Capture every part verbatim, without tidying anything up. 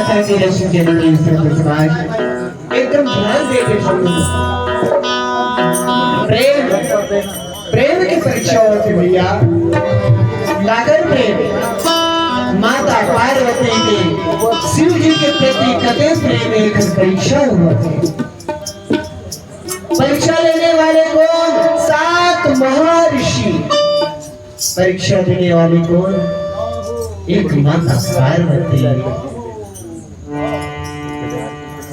करके रश्मि के लिए संत समाज एकदम ध्यान दे के सुनो। प्रेम, प्रेम के परीक्षा होथे भैया। काकर प्रेम? माता पार्वती के शिव जी के प्रति कते प्रेम एक परीक्षा होथे। परीक्षा लेने वाले कौन? सात महर्षि। परीक्षा देने वाले कौन? एक माता पार्वती।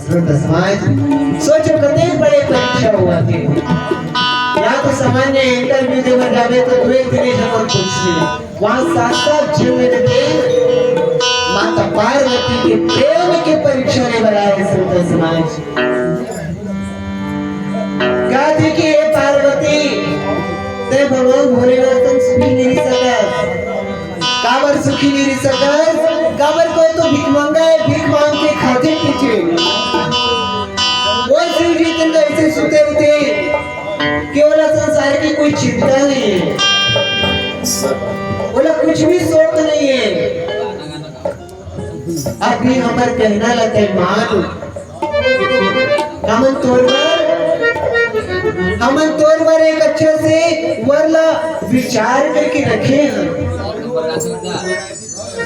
श्रोता समाज, सोचो कते बड़े परीक्षा होथे। या तो सामान्य इंटरव्यू देवे जाबे तो दू एक दिन हमन पूछथे, वहाँ साक्षात जीव में देखे माता पार्वती के प्रेम के परीक्षा ले वाला हे। श्रोता समाज, का देखे हे पार्वती, ते भगवान भोलेनाथ सुखी नहीं सकस। काबर सुखी नहीं रह सकस? काबर कोई तो भिखमंगा हे, भीख मांग के खाथे पीथे। वो शिव जी तेन ऐसे सुते रहथे कि ओला संसार की कोई चिंता नहीं है, ओला कुछ भी शोक नहीं है। अभी हमर कहना ला तै मान, हमन तोर बर, हमन तोर बर एक अच्छा से वर ला विचार करके रखे हन।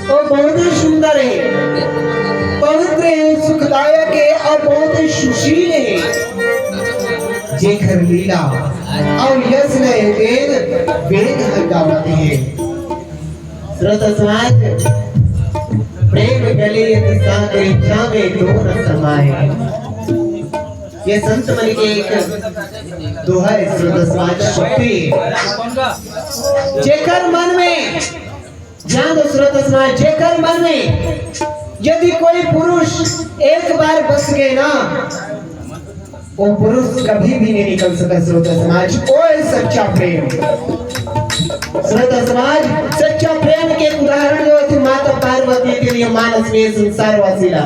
वो बहुत ही सुंदर है, पवित्र है, सुखदायक है और बहुत ही सुशील है। जेकर लीला और यश ले वेद, वेद हर गावत है। श्रोता समाज, प्रेम गले यदि सागर, जामे तो न समाए। ये संत मन के एक दोहा है, श्रोता समाज, शक्ति। जेकर मन में, ध्यान दो श्रोता समाज, जेकर मन में यदि कोई पुरुष एक बार बस गए ना, वो पुरुष कभी भी नहीं निकल सका। श्रोता समाज, ओए सच्चा प्रेम, श्रोता समाज, सच्चा प्रेम के एक उदाहरण देवत हे माता पार्वती के लिए मानस में संसार वासी ला।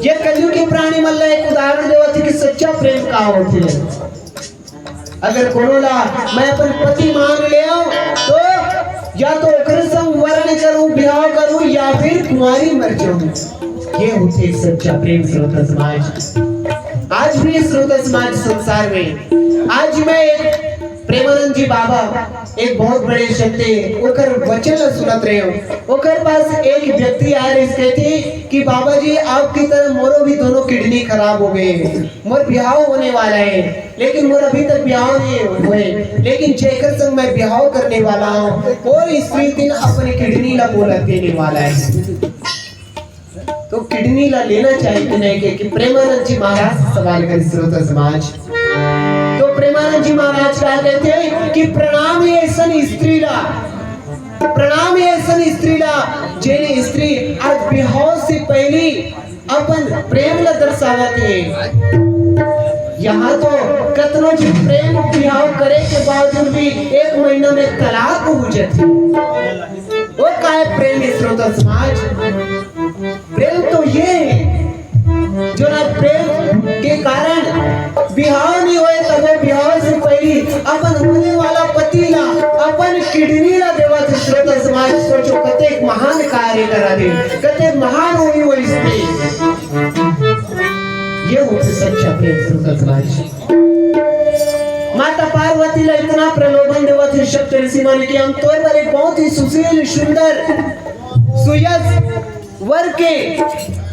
ये कलयुग के प्राणी मन ला एक उदाहरण देवत हे कि सच्चा प्रेम का होथे। अगर कोनो ला मैं अपन पति मान लेव तो या तो ओकरे संग वरण करूं, ब्याह करूं या फिर कुंवारी मर जाऊं। ये होथे सच्चा प्रेम श्रोता समाज। आज भी श्रोता समाज संसार में, आज मैं एक प्रेमानंद जी बाबा एक बहुत बड़े संत हे, ओकर वचन ला सुनत रहे हो। ओकर पास एक व्यक्ति आए रहिस, कहथे कि बाबा जी, आपकी तरह मोरो भी दोनों किडनी खराब हो गए, मोर ब्याह होने वाला है, लेकिन मोर अभी तक ब्याह नहीं हुए, लेकिन जेकर संग मैं ब्याह करने वाला हूँ, वो स्त्री दिन अपने किडनी ला मोला देने वाला है। तो किडनी ला लेना चाहिए कि नहीं, के, कि प्रेमानंद जी महाराज से सवाल करे श्रोता समाज। तो प्रेमानंद जी महाराज का कहथे कि प्रणाम हे ऐसन स्त्री ला, प्रणाम हे ऐसन स्त्री ला, जेने स्त्री आज बिहाव से पहली अपन प्रेम ला दर्शावत हे। यहाँ तो कतनो जी प्रेम बिहाव करे के बावजूद भी एक महीना में तलाक हो जाथे। वो काय प्रेम हे श्रोता समाज? प्रेम तो ये है जो ना प्रेम के कारण बिहाव नहीं होए, तब वो बिहाव से पहली अपन होने वाला पति ला, अपन किडनी ला देवत हे। श्रोता समाज, सोचो कतेक महान कार्य करा दे, कतेक महान होई वो स्त्री। ये होथे सच्चा प्रेम श्रोता समाज। माता पार्वती ला इतना प्रलोभन देवत हे सप्त ऋषि मन कि हम तोर बर एक बहुत ही सुशील, सुंदर, सुयस वर के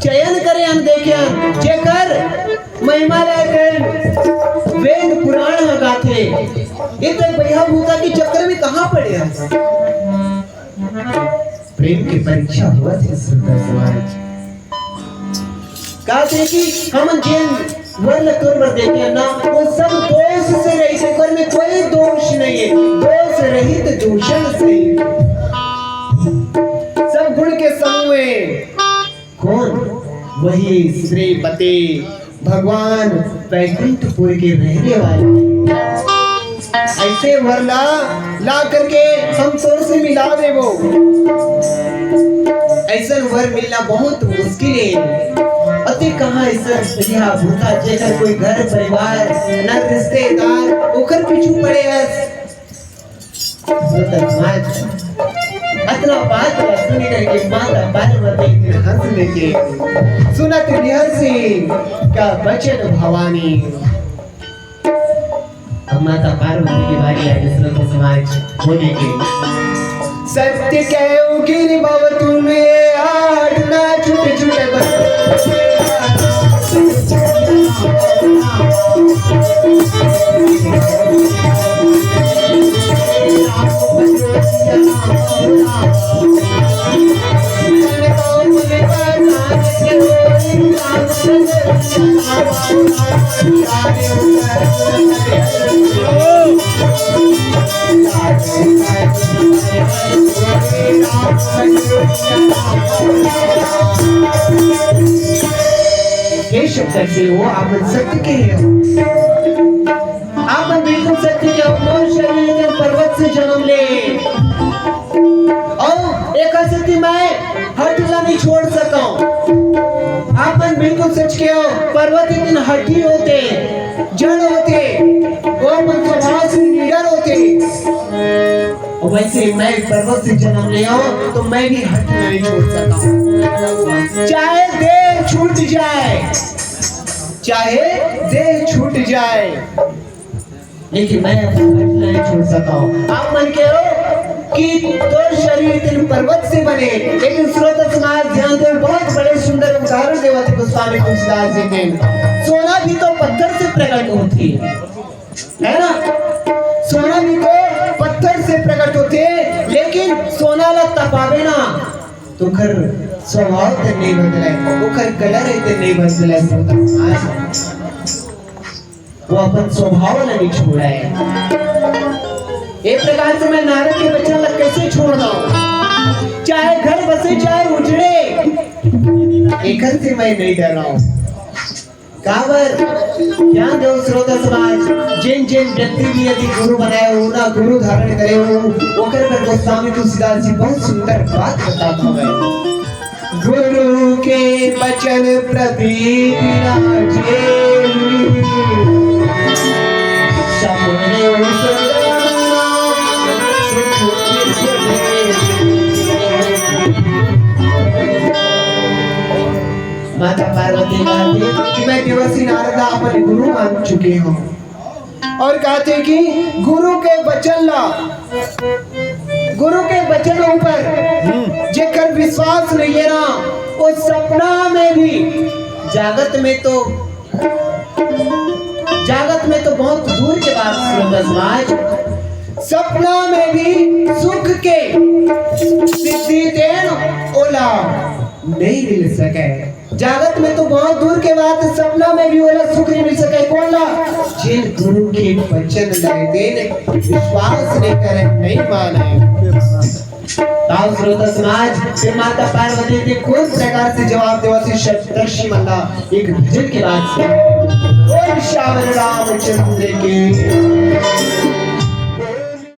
चयन करे हन, देखे हन, जेकर महिमा ला वेद पुराण ह गाथे। ये तो भैया भूता के चक्कर में कहाँ पड़े हस? प्रेम के परीक्षा होवत हे श्रोता समाज। का से कि हमन जेन वर ल तोर बर देखे हन ना, वो सब दोष से रहित, ओकर में कोई दोष नहीं है, दोष रहित, दूषण से, सब गुण के संग में। कौन? वही श्रीपति भगवान बैकुंठपुर के रहने वाले। ऐसे वर ला, ला करके हम तोर से मिला देबो। ऐसन वर मिलना बहुत मुश्किल है। अति कहाँ ऐसन भैया भूता, जेकर कोई घर परिवार, न रिश्तेदार, ओकर पीछू पड़े हस। श्रोता समाज, अतना बात ला सुन करके माता पार्वती के हंस लेके सुनत बिहसी का बचन भवानी। अब माता पार्वती की बारी आई, श्रोता समाज, बोले के। सत्य कहे उगिर बाबा तूने आठ ना छुट छुट बस। हे शंकर जी, वो आप मन सत्य कहे हो, आप मन बिल्कुल सत्य कहे हो। मोर शरीर के पर्वत से जन्म ले, अउ एकर सेती मैं हठ ला नहीं छोड़ सकंव। आप मन बिल्कुल सच कहे हो, पर्वत एक दिन हठी होथे, जड़ होथे, वो अपन स्वभाव से निडर होथे। अउ वैसे मैं पर्वत से जन्म ले हंव, तो मैं भी हठ नहीं छोड़ सकंव। चाहे देह छूट जाए, चाहे देह छूट जाए, लेकिन मैं अपन हठ नहीं छोड़ सकंव। आप मन कहे हो कि तोर शरीर तीन पर्वत से बने, लेकिन श्रोता समाज ध्यान दो, बहुत बड़े सुंदर उदाहरण देवत हे गोस्वामी तुलसीदास जी के। सोना भी तो पत्थर से प्रकट होथे, है ना? सोना भी तो पत्थर से प्रकट होथे, लेकिन सोना ला तपाबे ना, तो ओकर स्वभाव ते नहीं बदले, ओकर कलर ते नहीं बदले। श्रोता समाज, वो अपन स्वभाव ला नहीं छोड़े। ए प्रकार से मैं नारद के बचन ला कैसे छोड़ दंव? चाहे घर बसे, चाहे उजड़े, एकर से मैं नहीं डरंव। काबर? ध्यान दो श्रोता समाज, जिन जिन व्यक्ति भी यदि गुरु बनाए हो ना, गुरु धारण करे हो, ओकर पर गोस्वामी तुलसीदास जी बहुत सुंदर बात बतात हवय। गुरु के बचन प्रति विराजे। माता पार्वती कहती कि मैं देवर्षि नारद ला अपन गुरु मान चुके हंव। अउ कहथे कि गुरु के बचन ला, गुरु के बचन ऊपर जेकर विश्वास नहीं है ना, वो सपना में भी, जागत में तो, जागत में तो बहुत दूर के बात, श्रोता समाज, सपना में भी सुख के सिद्धि तेन ओला नहीं मिल सके। जागत में तो बहुत दूर के बात, सपना में भी ओला सुख नहीं मिल सके। कोन ला? जिन गुरु के बचन ला तेन विश्वास नहीं करे, नहीं माने। ताऊ श्रोता समाज, फिर माता पार्वती के कोन प्रकार से जवाब देवत हे सप्तर्षि मन ला एक भजन के बाद से। बोल श्यावर रामचंद्र के।